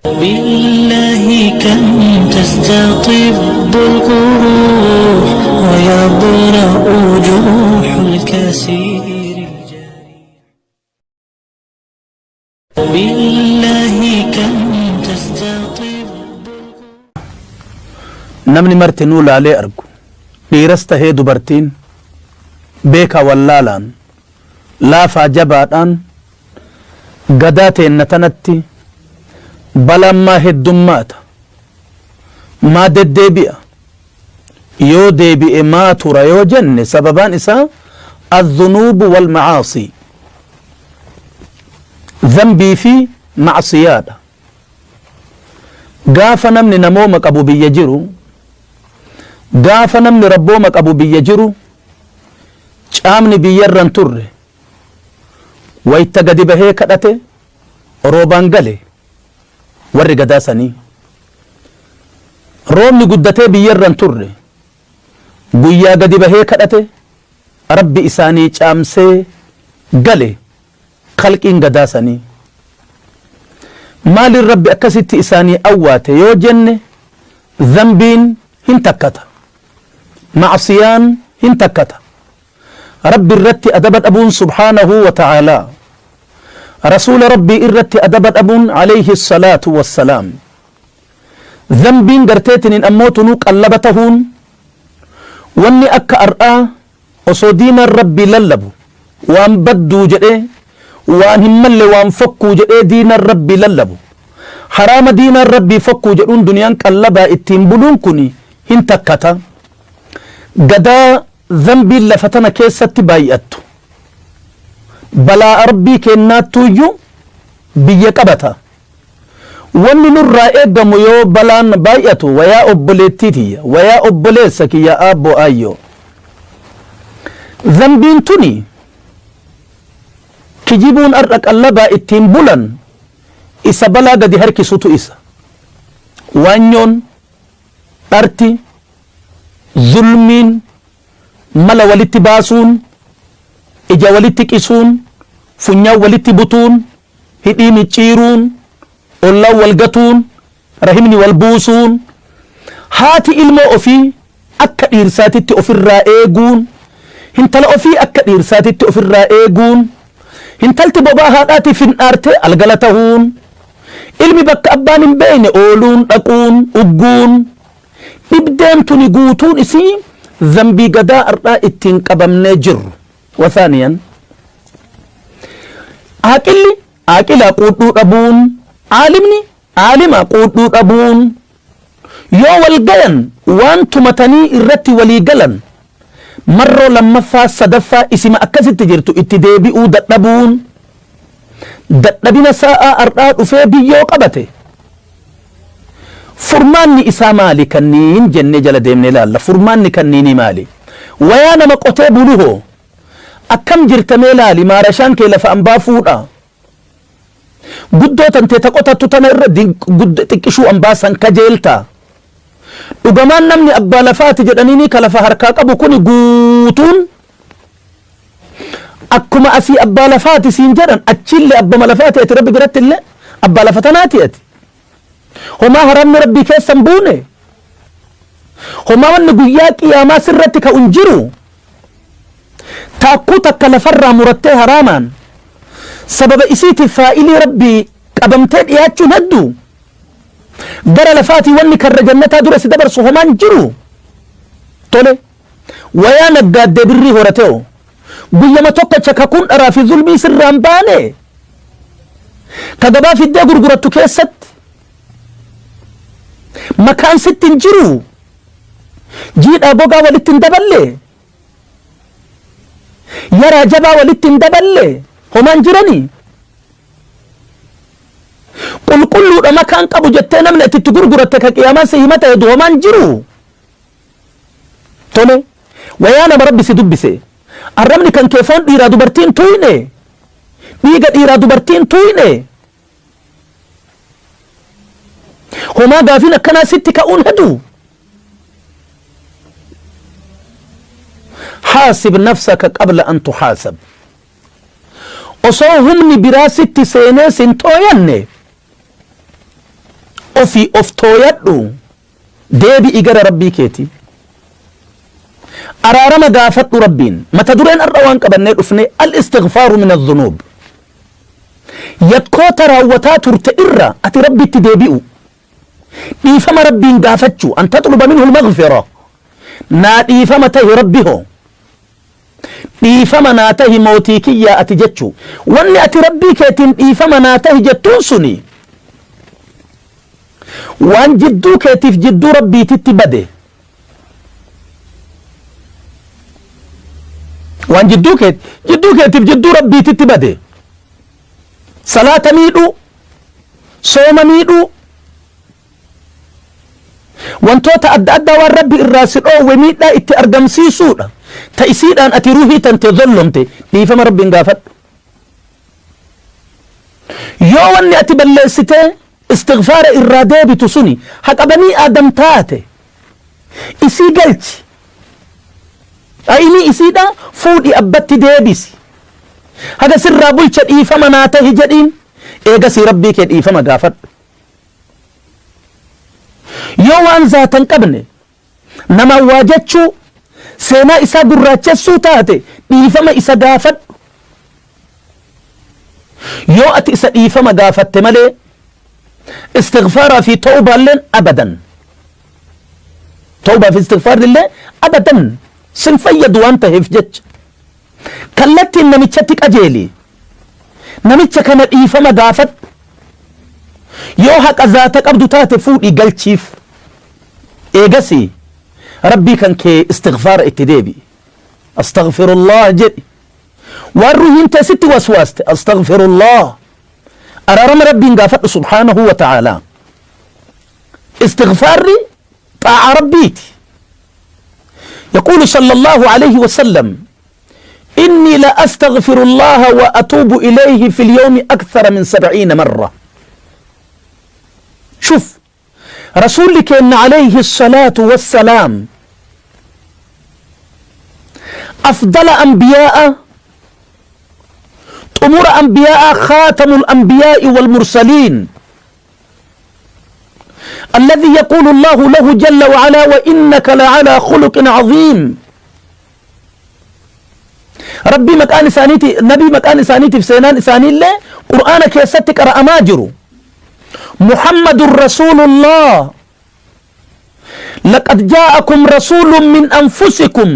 بالله كم تستطب القروح ويبرأ جروح الكسير الجارح. بالله كم تستطب. Namni martinuu laalee argu, dhiiras tahee dubartiin, beekaa wallaalaan, laafaa jabaadhaan, gadaa teenna tanatti balaan maa heddummaata, maa deddeebi'a, yoo deebi'e maa tura yoo jenne, sababaan isaa adhunuubu wal macaasii, dhanbii fi macsiyaadha. Gaafa namni namooma qabu biyya jiru, gaafa namni rabbooma qabu biyya jiru, caamni biyyarra hin turre. Wayta gadi bahee kadhate roobaan gale. Warri gadaa sanii roobni guddatee biyyarra hin turre. Guyyaa gadi bahee kadhate Rabbi isaanii caamsee gale. Khalqiin gadaa sanii maaliin Rabbi akkasitti isaanii awwaate yoo jenne, dhanbiin hin takkata, ma'siyaan hin takkata, Rabbi irratti adaba dhabuun subhaanahu wa ta'aalaa, rasuula Rabbii irratti adaba dhabuun alayhi salaatu wassalaam, dhanbiin garteetiniin ammoo tunuu qallaba tahuun, wanni akka ar'aa osoo diinaan Rabbii lallabu waan badduu jedhee, waan hin malle, waan fokkuu jedhee diinaan Rabbii lallabu, haraama diinaan Rabbii fokkuu jedhuun duniyaan qallabaa ittiin buluun kun hin takkata. Gadaa dhanbiin lafa tana keessatti baay'attu, balaa Rabbii kennaattuuyyuu biyya qabata. Wanni nurraa eeggamu yoo balaan baay'atu, wayaa obboleettii tiyya, wayaa obboleessa kiyya, aabboo aayyoo, dhanbiin tuni, kijibuun ar'a qallabaa ittiin bulan, isa balaa gadi harkisutu isa. Waanyoon, dharti, zulmiin, mala walitti baasuun, ija walitti qisuun, funyaan walitti butuun, hidhii micciiruun, ollaan wal gatuun, rahimni wal buusuun, haati ilmoo ofii akka dhiirsaatitti ofirraa eeguun, hintala ofii akka dhiirsaatitti ofirraa eeguun, hintalti bobaa haadhaatiif hin dhaarte algala tahuun, ilmi bakka abbaan hin beekne ooluun, dhaquun, ugguun, dhibdeen tuni guutuun isii dhanbii gadaa ardhaa ittiin qabamnee jirru. Wathaaniyan, aaqilli aaqilaa quudhuu dhabuun, aalimni aalima quudhuu dhabuun, yoo wal gayan waan tumatanii irratti walii galan marroo lammaffaa sadaffaa isima akkasitti jirtu itti deebi'uu dadhabuun, dadhabina sa'aa ardhaa dhufee biyyoo qabate. Furmaanni isaa maali kanniin jennee jala deemnee ilaalla. Furmaanni kanniinii maali? Wayaa nama qotee buluhoo akkam jirtamee laali. Maarashaan kee lafa ambaa fuudha, guddoo tantee ta qotattu tana irra xiqqishuu ambaa san kajeelta. Dhugamaan namni abbaa lafaati jedhaniini ka lafa harkaa qabu kuni guutuun akkuma asii abbaa lafaati siin jedhan, achillee abbama lafaati. Ati Rabbi biratti illee abbaa lafa tanaati. Ati homaa haramni Rabbii keessan buune, homaa wanni guyyaa qiyaamaa sirratti ka'u hin jiru. Taakkuu takka lafarraa murattee haraamaan sababa isiitiif faa'ilii Rabbii qabamtee dhiyaachuun hedduu. Gara lafaatii wanni karra jannataa dura si dabarsu homaan jiru. Tole, wayaa naggaaddee birrii horateo guyyama tokkocha kakuun dharaa fi zulmii sirraan baane, ka gabaa fiddee gurgurattu keessatti makaan sitti hin jiru, jiidhaa gogaa walitti hin daballe, yaraa jabaa walitti hin daballe, homaan jiranii qulqulluudha makaan qabu jettee namni ati itti gurguratte ka qiyaamaan si himata hedu homaan jiru. Tole, wayaa nama Rabbi si dubbise, arrabni kan kee foon dhiiraa dubartiin tuyne, dhiiga dhiiraa dubartiin tuyne, homaa gaafiin akkanaa sitti ka'uun hedu. Haasib nafsaka qabla an tuhaasab. Osoo humni biraa sitti seenee sin tooyanne. Ofii of tooyadhu deebi'i gara Rabbii keetii. Araarama gaafadhu Rabbiin. Mata dureen har'a waan qabannee dhufne al-istighfaaru min adh-dhunuub. Yakkoota raawwataa turte irra ati Rabbitti deebi'u. Dhiifama Rabbiin gaafachuu an taxluba minhu al-maghfira. Naa dhiifama tahi Rabbi hoo. Dhiifama naa tahi mootii kiyyaa ati jechuu. Wanni ati Rabbii keetiin dhiifama naa tahi jettuun suni waan jidduu keetiif jidduu Rabbiititti bade. Waan jidduu keet jidduu keetiif jidduu Rabbiititti bade. Salaata miidhuu, sooma miidhuu, Wantoota adda addaa waan Rabbi irraa si dhoowwe miidhaa itti argamsiisuudha. Ta isiidhaan ati ruuhii tante zollomte dhiifama Rabbiin gaafadhu. Yoo wanni ati balleessitee istighfaara irraa deebitu suni haqa banii Aadam taate isii galchi. Aynii isiidhaa fuudhi abbatti deebisi. Haga sirraa bulche dhiifama naa tahi jedhiin eegasii Rabbii kee dhiifama gaafadhu. Yoo waan zaata hin qabne namaan waa jechuu, seenaa isaa gurraachessuu taate dhiifama isa gaafadhu. Yoo ati isa dhiifama gaafatte malee istighfaaraa fi tawbaalleen abadan. Tawbaa fi istighfaarri illee abadan sin fayyadu waan taheef jecha. Kallattiin namichatti qajeeli. Namicha kana dhiifama gaafadhu. Yoo haqa zaata qabdu taate fuudhii galchiif. Eegasii Rabbii kan kee istighfaara itti deebi'i. Astaghfirullah jedhi. Waan ruhiin tee sitti waswaaste astaghfirullah. Araarama Rabbiin gaafadhu subhaanahu wa ta'aalaa. Istighfaarri xaa'aa Rabbiiti. يقول صلى الله عليه وسلم إني لأستغفر الله وأتوب إليه في اليوم أكثر من 70 مرة. شوف رسولك إن عليه الصلاة والسلام أفضل أنبياء طمر أنبياء خاتم الأنبياء والمرسلين الذي يقول الله له جل وعلا وإنك لعلى خلق عظيم. ربي مكان إسانيتي نبي مكان إسانيتي في سينان إساني الله قرآن كيستك قرأ ماجر محمد رسول الله لقد جاءكم رسول من أنفسكم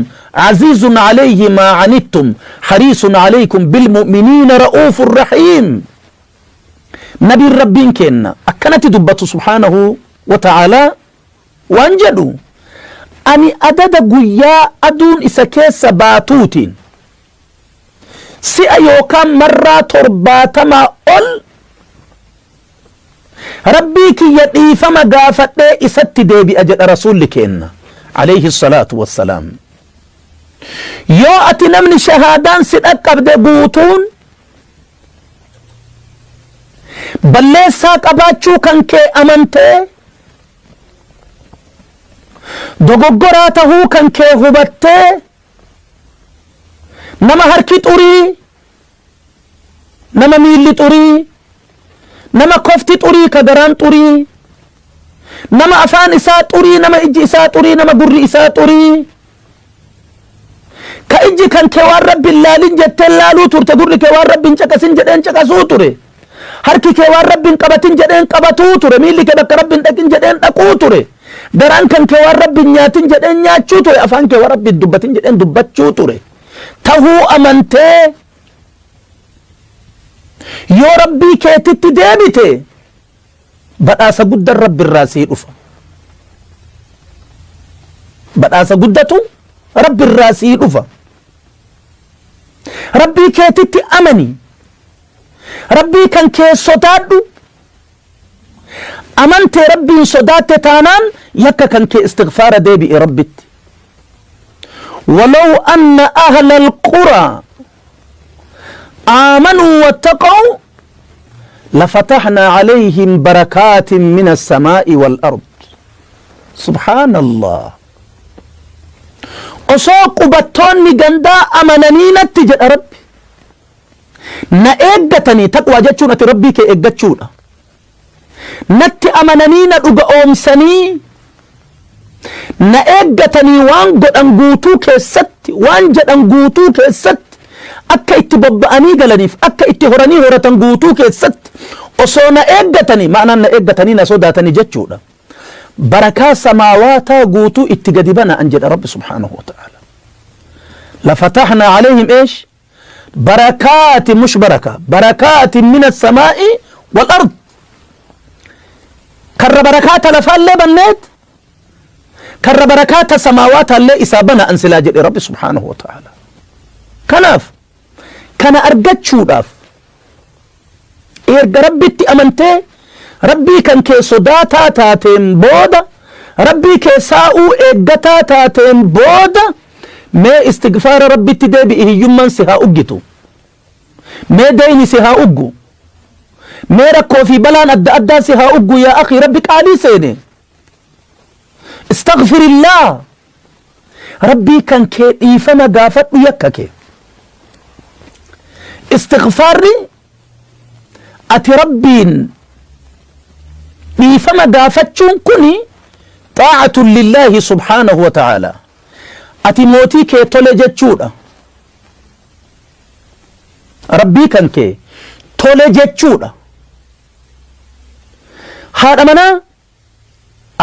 عزيز عليه ما عنتم حريص عليكم بالمؤمنين رؤوف رحيم. Nabiin Rabbiin keenna akkanatti dubbatu subhaanahu wa ta'aalaa waan jedhu ani adada guyyaa aduun isa keessa baatuutiin si'a yookaan marraa 70 ol Rabbii kiyya dhiifama gaafadhee isatti deebi'a jedha rasuulli keenna alayhi salaatu wassalaam. Yoo ati namni shahaadaan si dhaqqabde guutuun Balleessaa qabaachuu kan kee amantee, dogoggoraa tahuu kan kee hubattee, nama harki xurii, nama miilli xurii, nama kofti xurii ka garaan xurii, nama afaan isaa xurii, nama ijji isaa xurii, nama gurri isaa xurii, Ka ijji kan kee waan Rabbi hin laalin jetteen laaluu turte, gurri kee waan Rabbi hin caqasin jedheen caqasuu ture. Harki kee waan Rabbi hin qabatin jedheen qabatuu ture, miilli kee bakka Rabbi hin dhaqin jedheen dhaquu ture. Garaan kan kee waan Rabbi hin nyaatin jedheen nyaachuu ture, afaan kee waan Rabbi hin dubbatin jedheen dubbachuu ture. Tahuu amantee yoo Rabbii keetitti deebite Badhaasa guddan Rabbi irraa sii dhufa. Badhaasa guddatu Rabbi irraa sii dhufa. Rabbii keetitti amani. Rabbii kan kee sodaadhu. Amantee Rabbiin sodaatte taanaan yakka kan kee istighfaara deebi'i Rabbitti. Walaw anna ahla alquraa aamanuu wattaqaw lafatahna alayhim barakaatin min assamaa'i wal ard. Subhaanallah. Osoo qubattoonni gandaa amananii natti jedha Rabbi. Na eeggatanii taqwaa jechuun ati Rabbii kee eeggachuudha. Natti amananii na dhuga'oomsanii na eeggatanii waan godhan guutuu keessatti, waan jedhan guutuu keessatti, akka itti bobba'anii galaniif akka itti horanii horatan guutuu keessatti osoo na eeggatanii, ma'anaan na eeggatanii na sodaatanii jechuudha. Barakaa samaawaataa guutuu itti gadi bana an jedha Rabbi subhaanahu wa ta'ala. Lafatahnaa alayhim eesh barakaati mush baraka barakaati min assamaa'i wal ard, karra barakaata lafaallee banneet karra barakaata samaawaatallee isaa bana an silaa jedhe Rabbi subhaanahu wa ta'ala. Kanaaf kana argachuudhaaf erga Rabbitti amantee Rabbii kan kee sodaataa taateen booda, Rabbii kee saa'uu eeggataa taateen booda, mee istigfaara Rabbitti deebi'i. Hiyyummaan si haa uggitu, mee deyni si haa uggu, mee rakkoo fi balaan adda addaa si haa uggu. Yaa akhi, Rabbi qaalii seene, istaghfirillah, Rabbii kan kee dhiifama gaafadhu yakka kee. Istighfaarri ati Rabbiin dhiifama gaafachuun kuni xaa'atun lillaahi subhaanahu wa ta'aalaa. Ati mootii kee tole jechuudha. Rabbii kan kee tole jechuudha. Haadha manaa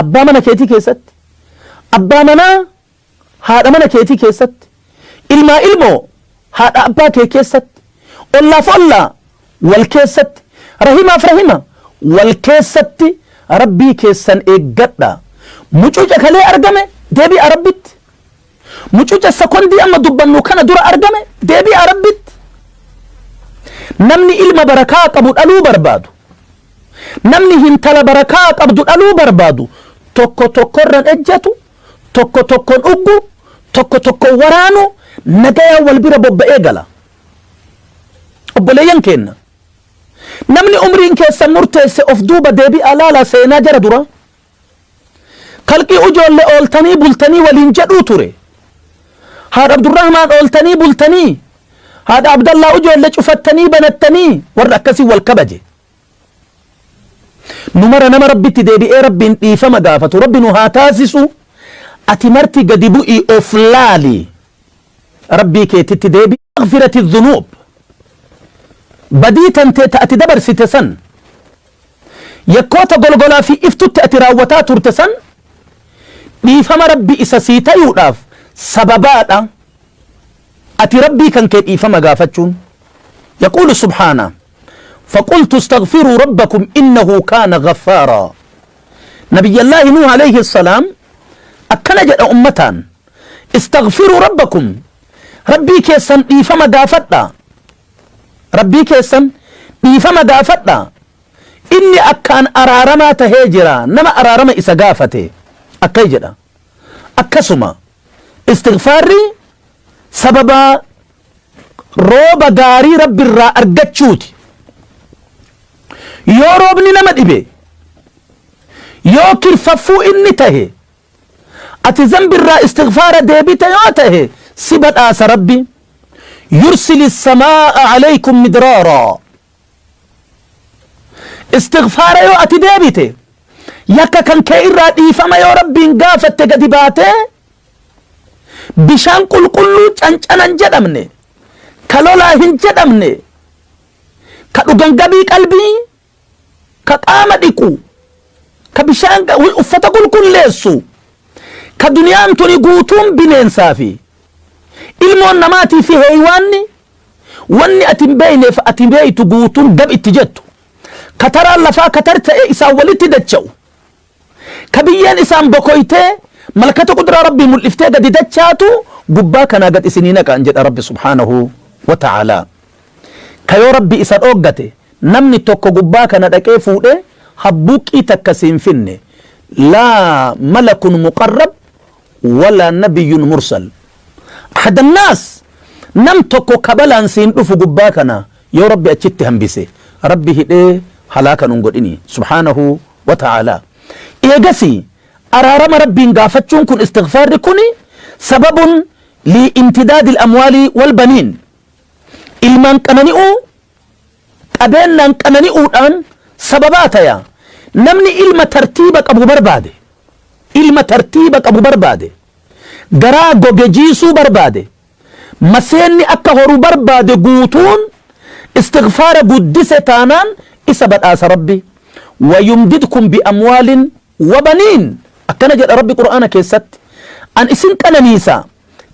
abbaa mana keetii keessatti, abbaa manaa haadha mana keetii keessatti, ilmaa ilmoo haadha abbaa kee keessatti, ollaaf ollaa wal keessatti, rahimaaf rahima wal keessatti Rabbii keessan eeggadha. Mucuca kalee argame deebi'a Rabbitti. Mucuca sekondii amma dubbannu kana dura argame deebi'a Rabbitti. Namni ilma barakaa qabu dhaluu barbaadu, namni hintala barakaa qabdu dhaluu barbaadu, tokko tokkorran ejjatu, tokko tokkon uggu, tokko tokkon waraanu, nagayaan wal bira bobba'ee gala. Obboleeyyan keenna, namni umriin keessan murteesse of duuba deebi'aa laalaa seenaa jara dura. Kalqii ujoollee ooltanii bultanii waliin jedhuu ture. Haadha Abdurrahmaan ooltanii bultanii, haadha Abdallaa ujoollee cufattanii banattanii, warra akkasii wal kabaje. Nu mara nama Rabbitti deebi'ee Rabbiin dhiifama gaafatu Rabbi nu haa taasisu. Ati marti gadi bu'ii of laali. Rabbii keetitti deebi. Maghfirati dhunuub. Badii tantee ta ati dabarsite san, yakkoota golgolaa fi iftutti ati raawwataa turte san dhiifama Rabbi isa sii tayuudhaaf sababaadha. Ati Rabbii kan kee dhiifama gaafachuun. Yaquulu subhaana: faqultu istaghfiruu rabbakum innahu kaana ghaffaaraa. Nabiyyallaahi Nuuh alayhi salaam akkana jedha ummataan: istaghfiruu rabbakum, Rabbii keessan dhiifama gaafadha, Rabbii keessan dhiifama gaafadha, inni akkaan araaramaa tahee jira nama araarama isa gaafate, akkai jedha. Akkasuma istighfaarri sababa rooba gaarii Rabbi irraa argachuuti. Yoo roobni nama dhibe, yoo kirfaffuu inni tahe, ati zambi irraa istighfaara deebite yoo tahe, si badhaasa Rabbi: yursili samaa'a alaykum midraaraa. Istighfaara yoo ati deebite, yakka kan kee irraa dhiifama yoo Rabbiin gaafatte, gadi baatee bishaan qulqulluu cancanan jedhamne, ka lolaa hin jedhamne, ka dhugan gabii qalbii, ka qaama dhiqu, ka bishaan uffata qulqulleessu, ka duniyaan tuni guutuun bineensaa fi ilmoon namaatii fi heeywaanni wanni ati hin beeyneef ati beeytu guutuun gab itti jettu, ka taraan lafaa katar ta'e isaan walitti dacha'u, ka biyyeen isaan bokoytee malkata qudraa Rabbii mul'iftee gadi dachaatu gubbaa kanaa gad isinii naqaan jedha Rabbi subhaanahu wa ta'aalaa. Ka yoo Rabbi isa dhooggate namni tokko gubbaa kana dhaqee fuudhee habbuuqqii takka siin finne, laa malakun muqarrab walaa nabiyyun mursal ahadannaas, nam tokko kabalaan siin dhufu gubbaa kana yoo Rabbi achitti hambise. Rabbi hidhee halaaka nun godhini subhaanahu wa ta'aalaa. Eegasii araarama Rabbiin gaafachuun kun, istighfaarri kun, sababun li imtidaadil amwaalii wal baniin, ilmaan qanani'uu, qabeennaan qanani'uudhaan sababaa taya. Namni ilma tartiiba qabu barbaade, ilma tartiiba qabu barbaade, garaa goge jiisuu barbaade, maseenni akka horu barbaade guutuun istighfaara guddise taanaan isa badhaasa Rabbi. Wayumdidkum bi'amwaalin wabaniin akkana jedha Rabbi Qur'aana keessatti. An isin qananiisa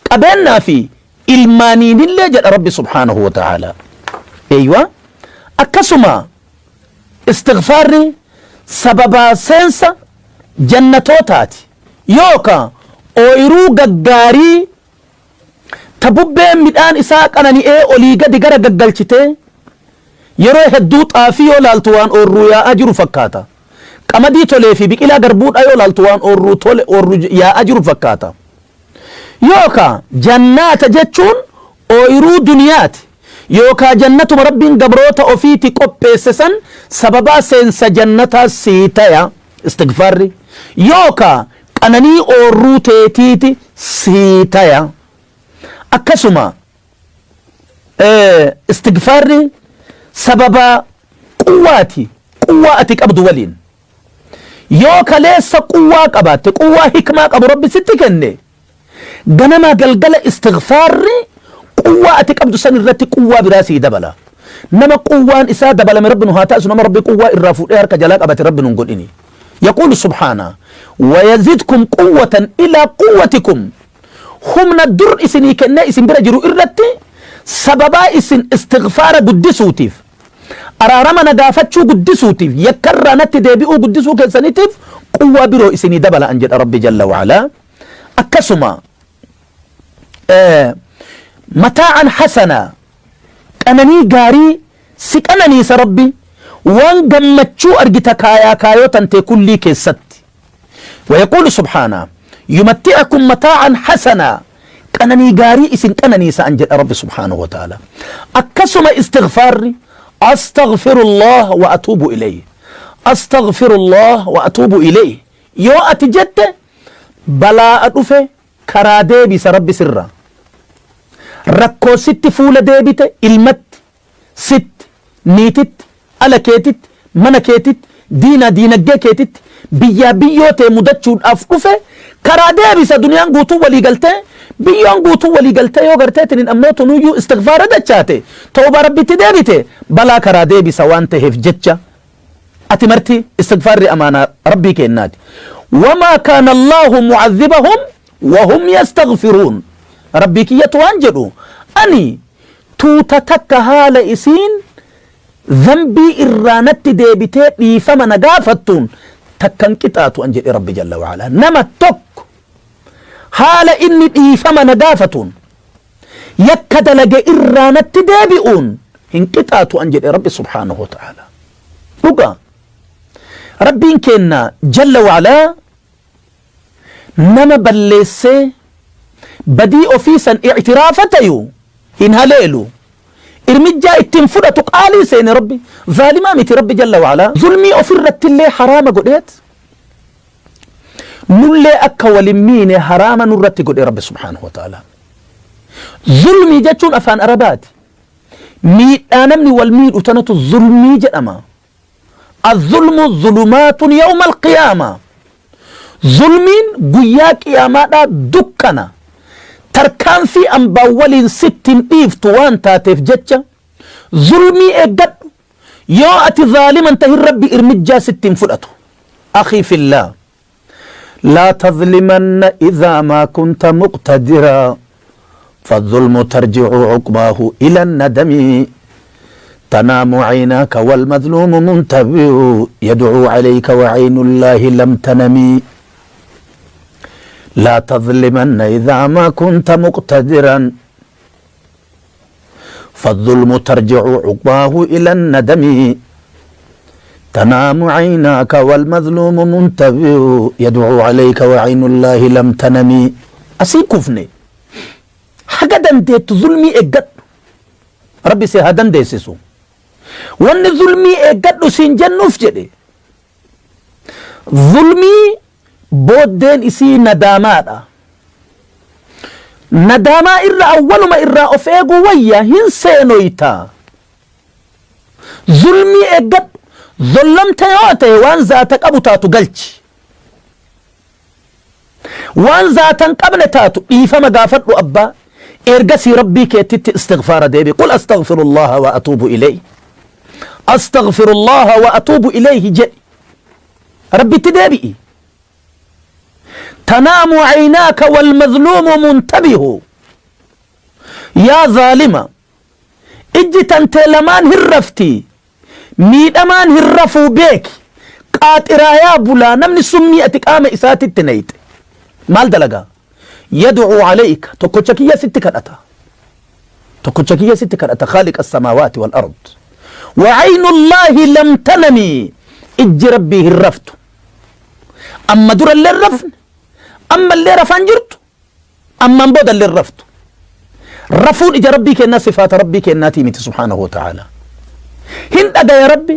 qabeennaa fi ilmaaniinillee jedha Rabbi subhaanahu wa ta'aalaa. Eeywa akkasuma Istighfaarri sababaa seensa jannatootaati yooka ooyruu gaggaarii ta bubbeen midhaan isaa qanani'ee olii gadi gara gaggalchitee yeroo hedduu xaafii yoo laaltu waan oorruu yaa'aa jiru fakkaata. Qamadii tolee fi biqilaa garbuudhaa yoo laaltu waan oorruu tole oorruu yaa'aa jiru fakkaata. Yooka jannaata jechuun ooyruu duniyaati. Yookaa jannatuma Rabbiin gabroota ofiiti qopheesse san sababaa seensa jannataa sii taya istigfaarri. Yookaa qananii oorruu teetiiti sii taya. Akkasuma istigfaarri sababaa quwwaati quwwaa ati qabdu waliin. Yoo kaleessa quwwaa qabaatte, quwwaa hikmaa qabu Rabbi sitti kenne, ganamaa galgala istighfaarri quwwaa ati qabdu san irratti quwwaa biraa sii dabala. Nama quwwaan isaa dabalame Rabbi nu haa taasisu, nama Rabbi quwwaa irraa fuudhee harka jalaa qabate Rabbi nu hin godhini. Yaquulu subhaana, wayazidkum quwwatan ilaa quwwatikum. Humna dur isinii kennee isin bira jiru irratti sababaa isin istighfaara guddisuutiif Araarama na gaafachuu guddisuutiif, yakkarraa natti deebi'uu guddisuu keessaniitiif quwwaa biroo isinii dabala an jedha Rabbi jalla wa'alaa. Akkasuma mataa'an hasanaa qananii gaarii si qananiisa Rabbi waan gammachuu argita kaayaa kaayoo tantee kullii keessatti. Wayaquulu subhaanaa yumatti'akum mataa'an hasanaa qananii gaarii isin qananiisa an jedha Rabbi subhaanahu wa ta'ala. Akkasuma istighfaarri astaghfirullah wa atuubu ilayhi astaghfirullah wa atuubu ilayhi yoo ati jette balaa'a dhufe karaa deebisa Rabbi sirraa. Rakkoo sitti fuula deebite ilmatti sitti, niititti, ala keetitti, mana keetitti, diinaa diinaggee keetitti, biyyaa biyyoo tee mudachuudhaaf dhufe karaa deebisa duniyaan guutuu walii galtee biyyoon guutuu walii galtee yoo garteetiniin ammoo tunuyyuu istigfaara dachaate tawbaa rabbitti deebite balaa karaa deebisa waan taheef jecha ati marti istigfaarri amaanaa rabbii keennaati. Wamaa kaana Allaahu mu'adhibahum wahum yastaghfiruun rabbii kiyyatu waan jedhu ani Tuuta takka haala isiin zambii irraa natti deebitee dhiifama na gaafattuun takka hin qixaaxu an jedhe Rabbi jalla wa'alaa. Nama tokko haala inni dhiifama na gaafatuun yakka dalage irraa natti deebi'uun hin qixaaxu an jedhe Rabbi subhaanahu wa ta'aalaa. Dhugaa Rabbiin keenna jalla wa'alaa nama balleessee badii ofii san i'tiraafa tayu hin haleelu irmijjaa ittiin fudhatu qaalii seene rabbi zaalimaa miti rabbi jalla wa'alaa zulmii ofirrattillee haraama godheet nullee akka walin miine haraama nurratti godhe rabbi subhaanahu wa ta'ala zulmii jechuun afaan arabaati miidhaa namni wal miidhu tanatu zulmii jedhama Azzulmu zulumaatun yawma alqiyaama. Zulmiin guyyaa qiyaamaadhaa dukkana. Tarkaanfii ambaan waliin sitti hin dhiiftu waan taateef jecha zulmii eeggadhu. Yoo ati zaaliman tahin Rabbi irmijjaa sitti hin fudhatu. Akhii fillah. Laa tazlimanna idhaa maa kunta muqtadiraa فالظلم ترجع عقباه إلى الندم تنام عيناك والمظلوم منتبه يدعو عليك وعين الله لم تنمي لا تظلمن إذا ما كنت مقتدرا فالظلم ترجع عقباه إلى الندم تنام عيناك والمظلوم منتبه يدعو عليك وعين الله لم تنمي أسين كفني haga dandeettu zulmii eeggadhu rabbi si haa dandeessisu wanni zulmii eeggadhu siin jennuuf jedhe zulmii booddeen isii nadaamaadha nadaamaa irra awwaluma irraa of eeguu wayya hin seenoyta zulmii eeggadhu Zollamte yoo ta'e waan zaata qabu taatu galchi. Waan zaata hin qabne taatu dhiifama gaafadhu abbaa. Ergasii Rabbii keetitti istighfaara deebi. Qul astaghfirullaha wa atuubu ilayhi. Astaghfirullaha wa atuubu ilayhi jedhi. Rabbitti deebi'i. Tanaamu aynaaka wal mazluumu muntabihu. Yaa zaalima, ijji tantee lamaan hin rafti, miidhamaan hin rafuu beeki. Qaaxiraayaa bulaa namni summii ati qaama isaatitti nayxe. Maal dalagaa? Yad'uu alayka, tokkocha kiyya sitti kadhata. Tokkocha kiyya sitti kadhata khaaliqa samaawaati wal ard. Wa aynullaahi lam tanami, ijji rabbii hin raftu. Amma durallee hin rafne, ammallee rafaan jirtu, ammaan boodallee hin raftu. Rafuun ija rabbii kennaa sifaata rabbii kennaatii miti subhaanahu wa ta'ala. Hin dhagaya rabbi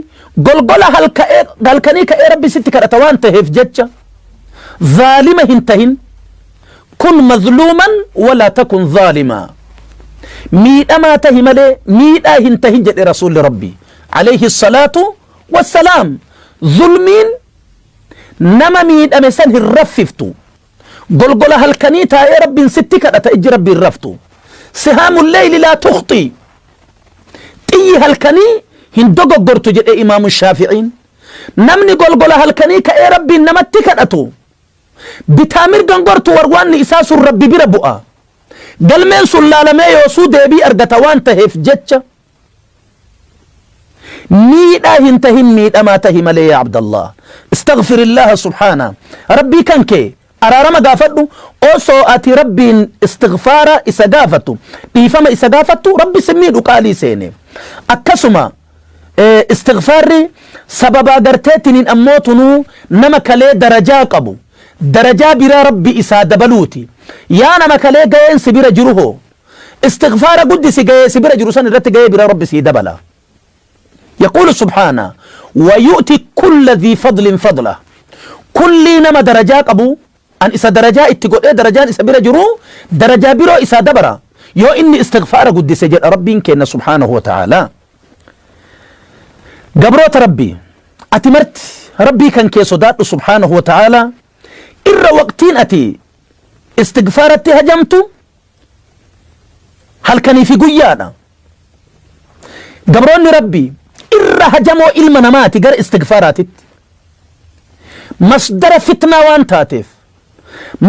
golgola halkanii ka'ee rabbi sitti kadhata waan ta'eef jecha zaalima hin tahin. Kun mazluuman walaa takun zaalimaa. Miidhamaa tahi malee miidhaa hin tahin jedhe rasuulli rabbii alayhi salaatu wassalaam. Zulmiin nama miidhame san hin raffiftu. Golgola halkanii taa'ee rabbiin sitti kadhata ijji rabbii hin raftu. Sihaamu leyli laa tukhxi. Xiyyi halkanii hin dogoggortu jedhe imaamu Shaafi'iin. Namni golgola halkanii ka'ee rabbiin namatti kadhatu bitaa mirgan gortu warwaanni isaa sun rabbi bira bu'a. Galmeen sun laalamee yoosuu deebii argata waan taheef jecha miidhaa hin tahin miidhamaa tahi malee yaa Abdallah. Istaghfirillaha subhaana. Rabbii kan kee araarama gaafadhu osoo ati rabbiin istighfaara isa gaafattu dhiifama isa gaafattu rabbi si miidhu qaalii seene. Akkasuma istighfaarri sababaa garteetiniin ammoo tunuu nama kalee darajaa qabu darajaa biraa rabbi isaa dabaluuti. Yaa nama kalee ga'een si bira jiru hoo istighfaara guddisi ga'ee si bira jiru san irratti ga'ee biraa rabbi sii dabala. يقول سبحانه ويؤتي كل ذي فضل فضله. كل نما درجات أبو أن إسا درجة اتقول إيه درجان إسا بira jiru درجة biroo isaa dabara yoo inni istighfaara guddise jedha rabbiin kenna subhaanahu wa ta'ala. Gabroota rabbii ati marti rabbii kan kee sodaadhu subhaanahu wa ta'ala. Irra waqtiin ati istighfaaratti hajamtu halkanii fi guyyaadha. Gabroonni rabbii irra hajamoo ilma namaati gara istighfaaraatitti. Masdara fitnaa waan taateef,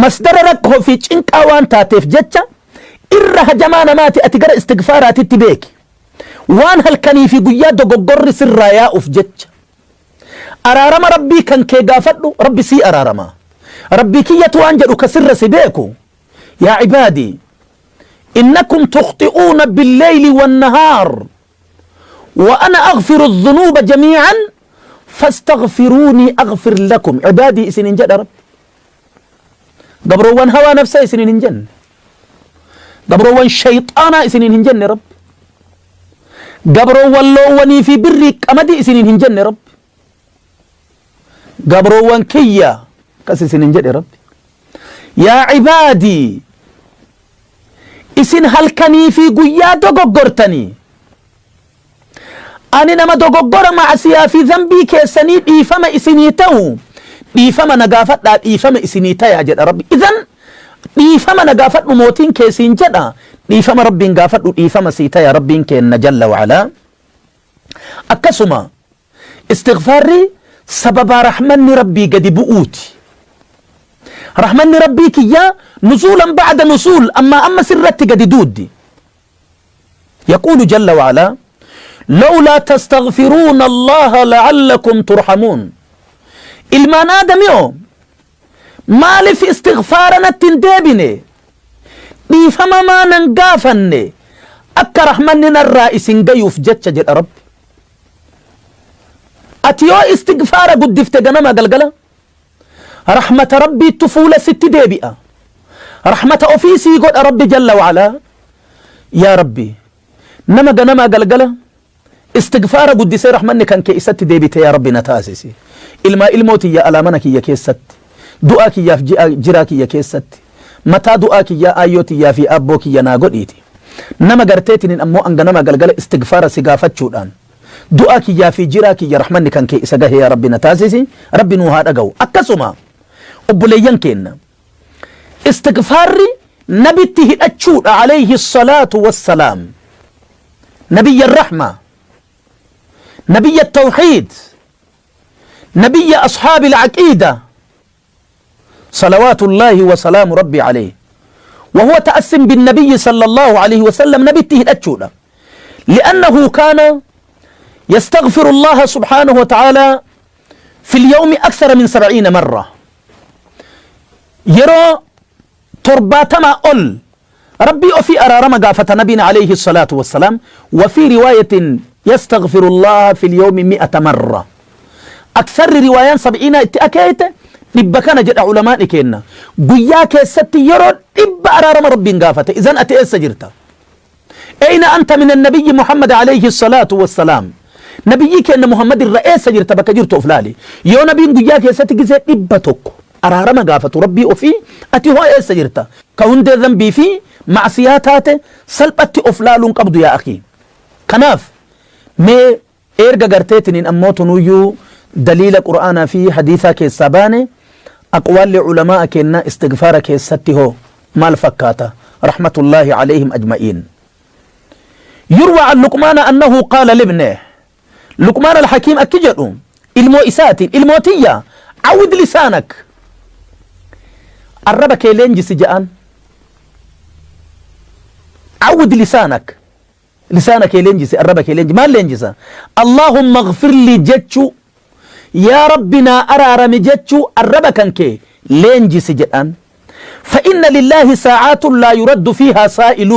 masdara rakkoo fi cinqaa waan taateef jecha irra hajamaa namaati ati gara istighfaaraatitti beeki. Waan halkanii fi guyyaa dogoggorri sirraa yaa'uuf jecha. Araarama rabbii kan kee gaafadhu rabbi sii araarama. Rabbii kiyyatu waan jedhu ka sirra si beeku. Yaa cibaadii innakum tukhxi'uuna billeyli wannahaar wa ana aghfiru dhunuuba jamii'an fastaghfiruunii aghfir lakum. Cibaadii isinin jedha rabbi. Gabroowwan hawaa nafsa isinin hin jenne. Gabroowwan shayxaanaa isinin hin jenne rabbi. Gabroowwan loowwanii fi birrii qamadii isinin hin jenne rabbi. Gabroowwan kiyya akkas isinin jedhe rabbi. Yaa cibaadii isin halkanii fi guyyaa dogoggortanii ani nama dogoggora macsiyaa fi zambii keessanii dhiifama isinii ta'u dhiifama na gaafadhaa dhiifama isinii tayaa jedha rabbi. Idan dhiifama na gaafadhu mootiin keessiin jedha dhiifama rabbiin gaafadhu dhiifama sii taya rabbiin kenna jalla wa'alaa. Akkasuma istighfaarri sababaa rahmanni rabbii gadi bu'uuti. Rahmanni rabbii kiyyaa nuzuulan ba'da nuzuul amma amma sirratti gadi duuddi. يقول جل وعلا لولا تستغفرون الله لعلكم ترحمون. ilmaan aadamiyoo maaliif istighfaara natti hin deebine dhiifama maanan gaafanne akka rahmanni narraa isin gayuuf jecha jedha rabbi. Ati yoo istighfaara guddifte ganama galgala rahmata rabbiittu fuula sitti deebi'a. Rahmata ofii sii godha rabbi jalla wa'alaa. Yaa rabbi nama ganamaa galgala istighfaara guddisee rahmanni kan kee isatti deebite yaa rabbi na taasisi. Ilmaa ilmoo tiyya alaa mana kiyya keessatti du'aa kiyyaaf jiraa kiyya keessatti mataa du'aa kiyyaa aayyoo tiyyaa fi aabboo kiyya naa godhiiti. Nama garteetiniin ammoo an ganama galgala istighfaara si gaafachuudhaan Du'aa kiyyaa fi jiraa kiyya rahmanni kan kee isa gahe yaa Rabbi na taasisi. Rabbi nuu haa dhaga'u. Akkasuma obboleeyyan keenna istigfaarri nabitti hidhachuudha alayhi salaatu wassalaam. Nabiyya rahma, nabiyya tawxiid, nabiyya ashaabi alcaqiida salawaatullaahi wa salaamu rabbi alayhi. وهو تأسم بالنبي صلى الله عليه وسلم نبته الأتشودة لأنه كان يستغفر الله سبحانه وتعالى في اليوم أكثر من 70 مرة. يرى 70 أول ربي وفي أرارم قافة نبينا عليه الصلاة والسلام. وفي رواية يستغفر الله في اليوم 100 مرة. أكثر روايان 70 اتأكيت dhibba kana jedha ulamaani kenna. Guyyaa keessatti yeroo 100 araarama rabbiin gaafate. Idan ati eessa jirta? Ayna anta min annabiyyi Muhammad alayhi salaatu wassalaam? Nabiyyii kenna Muhammad irra eessa jirta? Bakka jirtu of laali. Yoo nabiin guyyaa keessatti gisee 100 araarama gaafatu rabbii ofii, ati hoo eessa jirta? Ka hundee dhanbii fi macsiyaa taate salphatti of laaluun qabdu yaa akii. Kanaaf mee erga garteetiniin ammoo tunuyyuu daliila qur'aanaa fi hadiisaa keessaa baane, aqwaalli culamaa kennaa istigfaara keessatti hoo maal fakkaata? Rahmatullaahi alayhim ajma'iin. يروى عن لقمان أنه قال لابنه، لقمان الحكيم أكجدو ilmoo isaatiin, ilmoo tiyya, عود لسانك, arraba kee leenjisi ja'an. عود لسانك, lisaana kee leenjisi, arraba kee leenjisi. Maal leenjisa? اللهم اغفر لي jechu, yaa rabbi naa araarami jechu arraba kan kee leenjisi jedhan. فإن لله ساعات لا يرد فيها سائل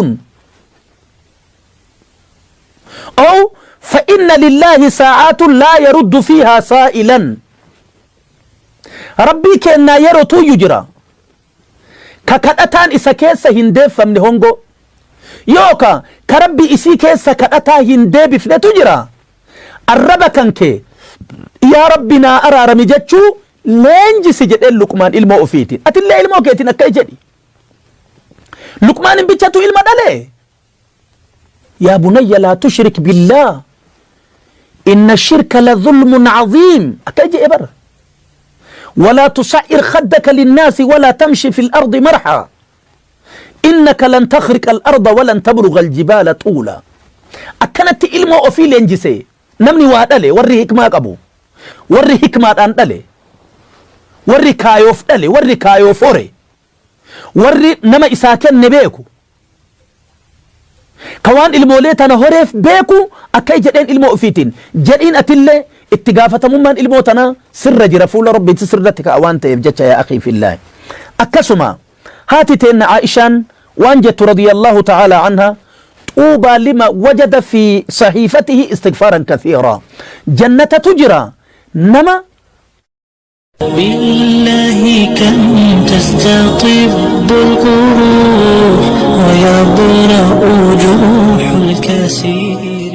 أو فإن لله ساعات لا يرد فيها سائلا. Rabbii kennaa yerootu jira ka kadhataan isa keessa hin deeffamne hongo, yooka ka rabbi isii keessa kadhataa hin deebifnetu jira. Arraba kan kee yaa rabbi naa araarami jechuu leenjisi jedheen Luqmaan ilmoo ofiitiin. Atillee ilmoo keetiin akka jedhi. Luqmaan hin bichatu ilma dhale. يا بني لا تشرك بالله إن الشرك لظلم عظيم akka jedhe bar. ولا تصعر خدك للناس ولا تمش في الأرض مرحا إنك لن تخرق الأرض ولن تبلغ الجبال طولا. Akkanatti ilmoo ofii leenjise namni waa dhale, warri hikmaa qabu, warri hikmaadhaan dhale, warri kaayoof dhale, warri kaayoof hore, warri nama isaa kenne beeku, ka waan ilmoolee tana horeef beeku akka jedheen ilmoo ofiitiin jedhiin. Atillee itti gaafatamummaan ilmoo tana sirra jira, fuula rabbiitti sirratti ka'a waan ta'eef jecha. يا أخي في الله, akkasuma haati teenna Aishaan waan jettu رضي الله تعالى عنها: طوبى لمن وجد في صحيفته استغفارا كثيرا. Jannatatu jira nama بالله كم تستطب القروح ويبرأ جروح الكثير.